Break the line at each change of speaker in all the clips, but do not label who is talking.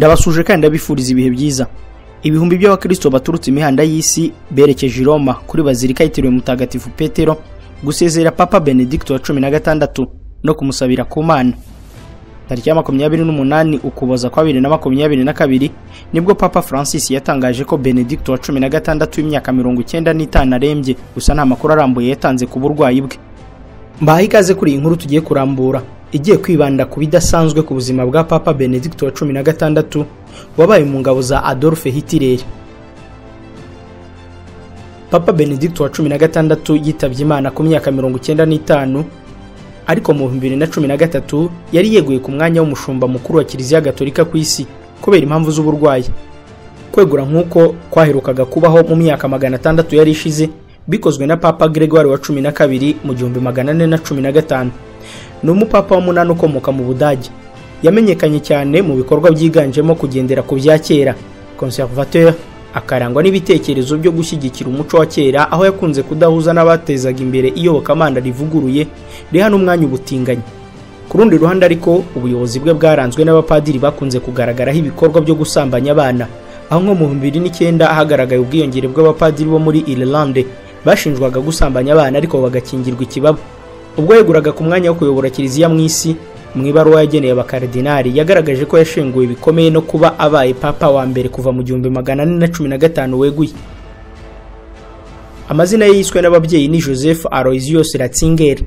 Ndabasuje kandi ndabifuriza ibihe byiza. Ibihumbi by'abakristo baturutse imihanda y'isi berekeje i Roma kuri Bazilika yitiriwe Mutagatifu Petero gusezera Papa Benedicto wa 16 no kumusabira ku Mana. Tariki ya 28 Ukuboza kwa 2022 nibwo Papa Francis yatangaje ko Benedicto wa 16 w'imyaka 95 arembye, gusa nta makuru arambuye yatanze ku burwayi bwe. Mbahaye ikaze kuri iyi nkuru tugiye kurambura igiye kwibanda ku bidasanzwe ku buzima bwa Papa Benedicto wa 16 wabaye mu ngabo za Adolf Hitler. Papa Benedicto wa 16 yitabye Imana ku myaka 95, ariko mu 2013 yari yeguye ku mwanya w'umushumba mukuru wa Kiliziya Gatolika ku isi kubera impamvu z'uburwayi. Kwegura nk'uko kwaherukaga kubaho mu myaka 600 yari ishize bikozwe na Papa Gregoire wa 12 mu 1415. Ni umupapa wa munani ukomoka mu Budage. Yamenyekanye cyane mu bikorwa byiganjemo kugendera ku bya kera, conservateur, akarangwa n'ibitekerezo byo gushyigikira umuco wa kera, aho yakunze kudahuza n'abatezaga imbere iyobokamana rivuguruye riha n'umwanya ubutinganyi. Ku rundi ruhande ariko, ubuyobozi bwe bwaranzwe n'abapadiri bakunze kugaragaraho ibikorwa byo gusambanya abana, aho nko mu 2009 hagaragaye ubwiyongere bw'abapadiri bo muri Irlande bashinjwaga gusambanya abana ariko bagakingirwa ikibaba. Ubwo yeguraga ku mwanya wo kuyobora Kiliziya mu isi, mu ibaruwa yageneye abakaridinari yagaragaje ko yashenguwe bikomeye no kuba abaye papa wa mbere kuva mu 1415 weguye. Amazina ye yiswe n'ababyeyi ni Joseph Aloisius Ratzinger.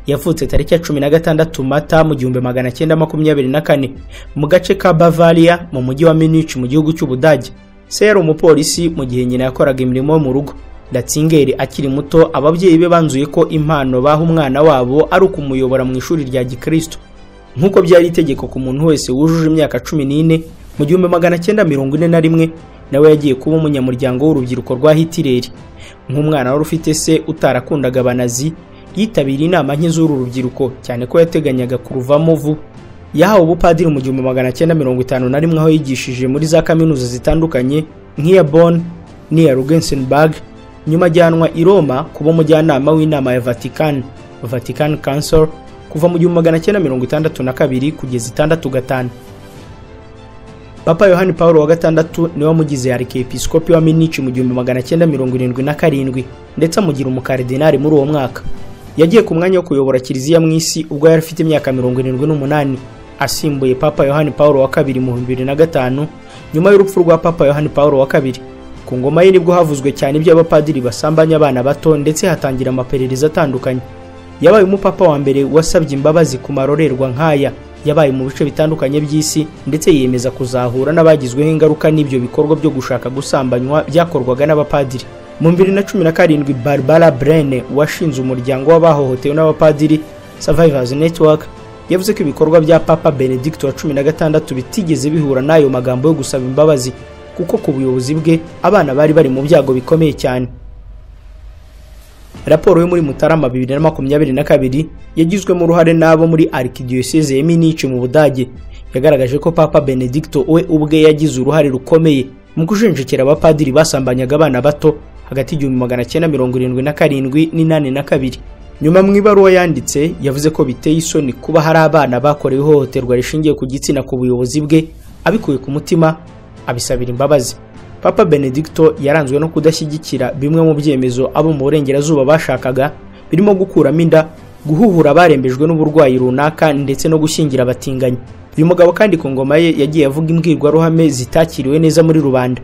Yavutse tariki ya 16 Mata mu 1924 mu gace ka Bavaria mu mujyi wa Munich mu gihugu cy'Ubudage. Se yari umupolisi mu gihe nyina yakoraga imirimo yo mu rugo. Ratzinger akiri muto ababyeyi be banzuye ko impano baha umwana wabo ari ukumuyobora mu ishuri rya Gikristo, nk'uko byari itegeko ku muntu wese wujuje imyaka 14. Mu 1941 nawe yagiye kuba umunyamuryango w'urubyiruko rwa Hitler. Nk'umwana wari ufite se utarakundaga abanazi, yitabiriye inama nke z'uru rubyiruko cyane ko yateganyaga kuruvamo vuba. Yahawe ubupadiri mu 1951 aho yigishije muri za kaminuza zitandukanye nk'iya Bonn n'iya Regensburg. Nyuma ajyanwa i Roma kuba umujyanama w'inama ya Vatican, Vatican Council, kuva mu 1962 kugeza 65. Papa Yohani Paulo wa gatandatu niwe wamugize arkiyepiskopi wa Munich mu 1977 ndetse amugira umukardinali muri uwo mwaka. Yagiye ku mwanya wo kuyobora Kiliziya mu isi ubwo yari afite imyaka 78, asimbuye Papa Yohani Paulo wa kabiri mu 2005 nyuma y'urupfu rwa Papa Yohani Paulo wa kabiri. Ku ngoma ye nibwo havuzwe cyane iby'abapadiri basambanya abana bato ndetse hatangira amaperereza atandukanye. Yabaye umupapa wa mbere wasabye imbabazi ku marorerwa nk'aya yabaye mu bice bitandukanye by'isi, ndetse yiyemeza kuzahura n'abagizweho ingaruka n'ibyo bikorwa byo gushaka gusambanywa byakorwaga n'abapadiri. Mu 2017 Barbara Brene washinze umuryango w'abahohotewe n'abapadiri Survivors Network yavuze ko ibikorwa bya Papa Benedicto wa 16 bitigeze bihura n'ayo magambo yo gusaba imbabazi, kuko ku buyobozi bwe abana bari bari mu byago bikomeye cyane. Raporo yo muri Mutarama 2022 yagizwemo uruhare n'abo muri Archdiocese ya Munich mu Budage yagaragaje ko Papa Benedicto we ubwe yagize uruhare rukomeye mu kujenjekera abapadiri basambanyaga abana bato hagati y'1977 n'82. Nyuma mu ibaruwa yanditse yavuze ko biteye isoni kuba hari abana bakorewe ihohoterwa rishingiye ku gitsina ku buyobozi bwe, abikuye ku mutima abisabira imbabazi. Papa Benedicto yaranzwe no kudashyigikira bimwe mu byemezo abo mu burengerazuba bashakaga, birimo gukuramo inda, guhuhura abarembejwe n'uburwayi runaka ndetse no gushyingira abatinganyi. Uyu mugabo kandi ku ngoma ye yagiye avuga imbwirwaruhame zitakiriwe neza muri rubanda.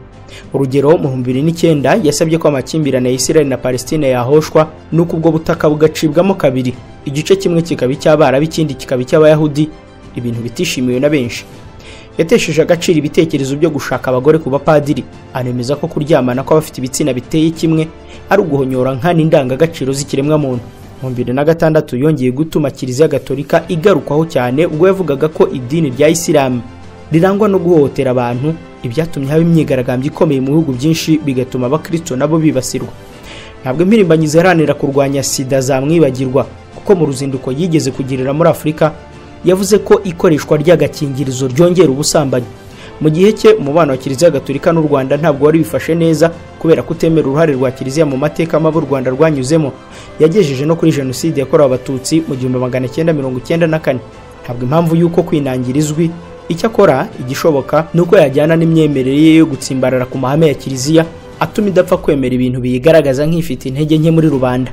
Urugero, mu 2009 yasabye ko amakimbirane ya Israel na Palestine yahoshwa, nuko ubwo butaka bugacibwamo kabiri, igice kimwe kikaba icy'Abarabu ikindi kikaba icy'Abayahudi, ibintu bitishimiwe na benshi. Yatesheje agaciro ibitekerezo byo gushaka abagore ku bapadiri, anemeza ko kuryamana kw'abafite ibitsina biteye kimwe ari uguhonyora nkana indangagaciro z'ikiremwa muntu. Mu 2006 yongeye gutuma Kiliziya Gatolika igarukwaho cyane ubwo yavugaga ko idini rya Isilamu rirangwa no guhohotera abantu, ibyatumye haba imyigaragambyo ikomeye mu bihugu byinshi bigatuma abakristo nabo bibasirwa. Ntabwo impirimbanyi ziharanira kurwanya sida zamwibagirwa, kuko mu ruzinduko yigeze kugirira muri Afurika yavuze ko ikoreshwa ry'agakingirizo ryongera ubusambanyi. Mu gihe cye umubano wa Kiliziya Gatolika n'u Rwanda ntabwo wari wifashe neza kubera kutemera uruhare rwa Kiliziya mu mateka mabi u Rwanda rwanyuzemo, yagejeje no kuri Jenoside yakorewe Abatutsi mu 1994. Ntabwo impamvu y'uko kwinangira izwi, Icyakora igishoboka ni uko yajyana n'imyemerere ye yo gutsimbarara ku mahame ya Kiliziya atuma idapfa kwemera ibintu biyigaragaza nk'ifite intege nke muri rubanda.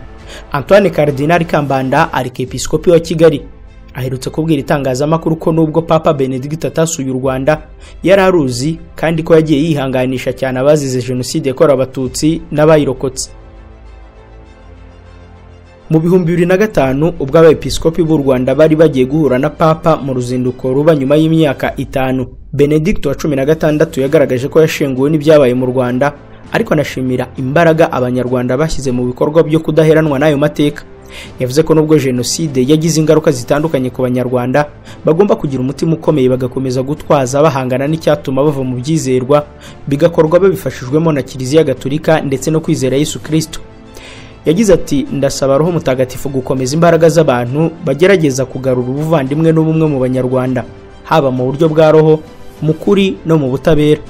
Antoine Cardinal Kambanda, Arikepiskopi wa Kigali, aherutse kubwira itangazamakuru ko nubwo Papa Benedict atasuye u Rwanda yari aruzi, kandi ko yagiye yihanganisha cyane abazize Jenoside yakorewe Abatutsi n'abayirokotse. Mu 2005 ubwo abepiskopi b'u Rwanda bari bagiye guhura na Papa mu ruzinduko ruba nyuma y'imyaka 5, Benedict wa 16 yagaragaje ko yashenguwe n'ibyabaye mu Rwanda, ariko anashimira imbaraga Abanyarwanda bashyize mu bikorwa byo kudaheranwa n'ayo mateka. Yavuze ko nubwo Jenoside yagize ingaruka zitandukanye ku Banyarwanda, bagomba kugira umutima ukomeye bagakomeza gutwaza bahangana n'icyatuma bava mu byizerwa, bigakorwa babifashijwemo na Kiliziya Gatolika ndetse no kwizera Yesu Kristo. Yagize ati: "Ndasaba Roho Mutagatifu gukomeza imbaraga z'abantu bagerageza kugarura ubuvandimwe n'ubumwe mu Banyarwanda, haba mu buryo bwa roho, mu kuri no mu butabera."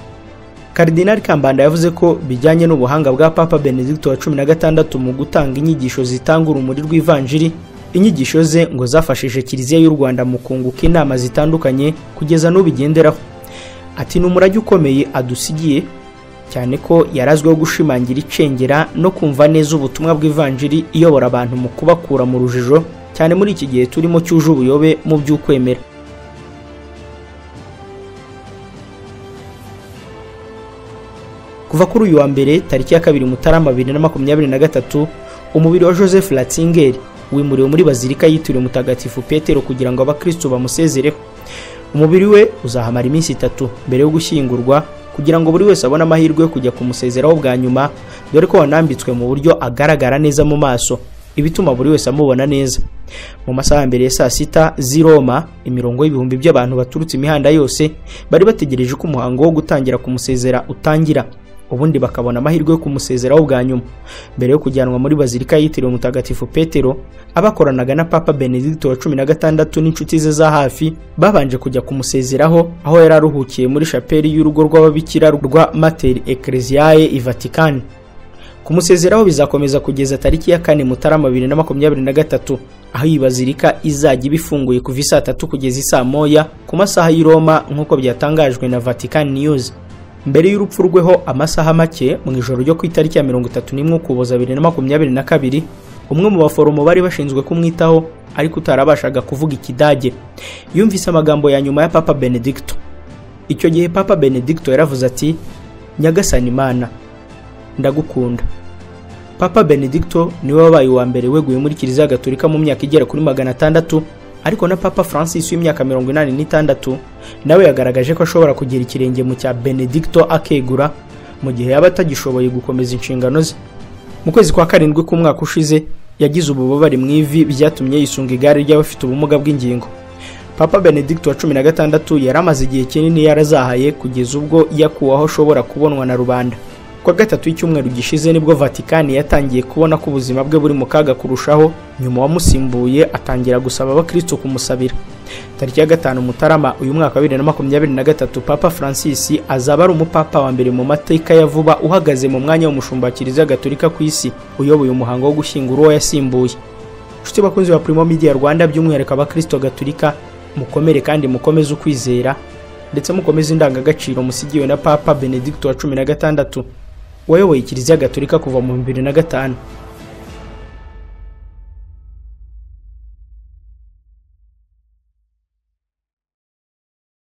Cardinal Kambanda yavuze ko bijyanye n'ubuhanga bwa Papa Benedict wa 16 mu gutanga inyigisho zitanga urumuri rw'ivanjiri, inyigisho ze ngo zafashije Kiliziya y'u Rwanda mu kunguka inama zitandukanye kugeza n'ubigenderaho. Ati: "Ni umurage ukomeye adusigiye, cyane ko yarazwiho gushimangira icengera no kumva neza ubutumwa bw'ivanjiri iyobora abantu mu kubakura mu rujijo, cyane muri iki gihe turimo cyuje ubuyobe mu by'ukwemera." Kuva kuri uyu wa mbere tariki ya 2 Mutarama 2023, umubiri wa Joseph Ratzinger wimuriwe muri Bazilika yitiriwe Mutagatifu Petero kugira ngo abakristo bamusezereho. Umubiri we uzahamara iminsi 3 mbere yo gushyingurwa, kugira ngo buri wese abone amahirwe yo kujya kumusezeraho bwa nyuma, dore ko wanambitswe mu buryo agaragara neza mu maso, ibituma buri wese amubona neza. Mu masaha mbere ya saa 6 z'i Roma, imirongo y'ibihumbi by'abantu baturutse imihanda yose bari bategereje ko umuhango wo gutangira kumusezera utangira, ubundi bakabona amahirwe yo kumusezeraho bwa nyuma. Mbere yo kujyanwa muri Bazilika yitiriwe Mutagatifu Petero, abakoranaga na Papa Benedict wa 16 n'inshuti ze za hafi babanje kujya kumusezeraho aho yari aruhukiye muri shapeli y'urugo rw'ababikira rwa Mater Ecclesiae i Vatican. Kumusezeraho bizakomeza kugeza tariki ya 4 Mutarama 2023, aho iyi bazilika izajya iba ifunguye kuva isaa 3 kugeza isaa 1 ku masaha y'i Roma, nk'uko byatangajwe na Vatican News. Mbere y'urupfu rweho amasaha make, mu ijoro ryo ku itariki ya 31 Ukuboza 2022, umwe mu baforomo bari bashinzwe kumwitaho ariko utarabashaga kuvuga Ikidage yumvise amagambo ya nyuma ya Papa Benedicto. Icyo gihe Papa Benedicto yaravuze ati: "Nyagasani Imana, ndagukunda." Papa Benedicto niwe wabaye uwa mbere weguye muri Kiliziya Gatolika mu myaka igera kuri 600, ariko na Papa Francis w'imyaka 86 nawe yagaragaje ko ashobora kugira ikirenge mu cya Benedicto akegura mu gihe yaba atagishoboye gukomeza inshingano ze. Mu kwezi kwa 7 k'umwaka ushize yagize ububabare mu ivi byatumye yisunga igare ry'abafite ubumuga bw'ingingo. Papa Benedict wa 16 yari amaze igihe kinini yarazahaye kugeza ubwo yakuwaho ashobora kubonwa na rubanda. Kwa gatatu y'icyumweru gishize nibwo Vatican yatangiye kubona ko ubuzima bwe buri mu kaga kurushaho, nyuma wamusimbuye atangira gusaba abakristo kumusabira. Tariki ya 5 Mutarama uyu mwaka wa 2023, Papa Francis azaba ari umupapa wa mbere mu mateka ya vuba uhagaze mu mwanya w'umushumba wa Kiliziya Gatolika ku isi, uyoboye umuhango wo gushyingura uwo yasimbuye. Nshuti bakunzi ba Primo Media Rwanda, by'umwihariko abakristo Gatolika, mukomere kandi mukomeze ukwizera ndetse mukomeze indangagaciro musigiwe na Papa Benedicto wa 16 wayoboye Kiliziya Gatolika kuva mu 2005.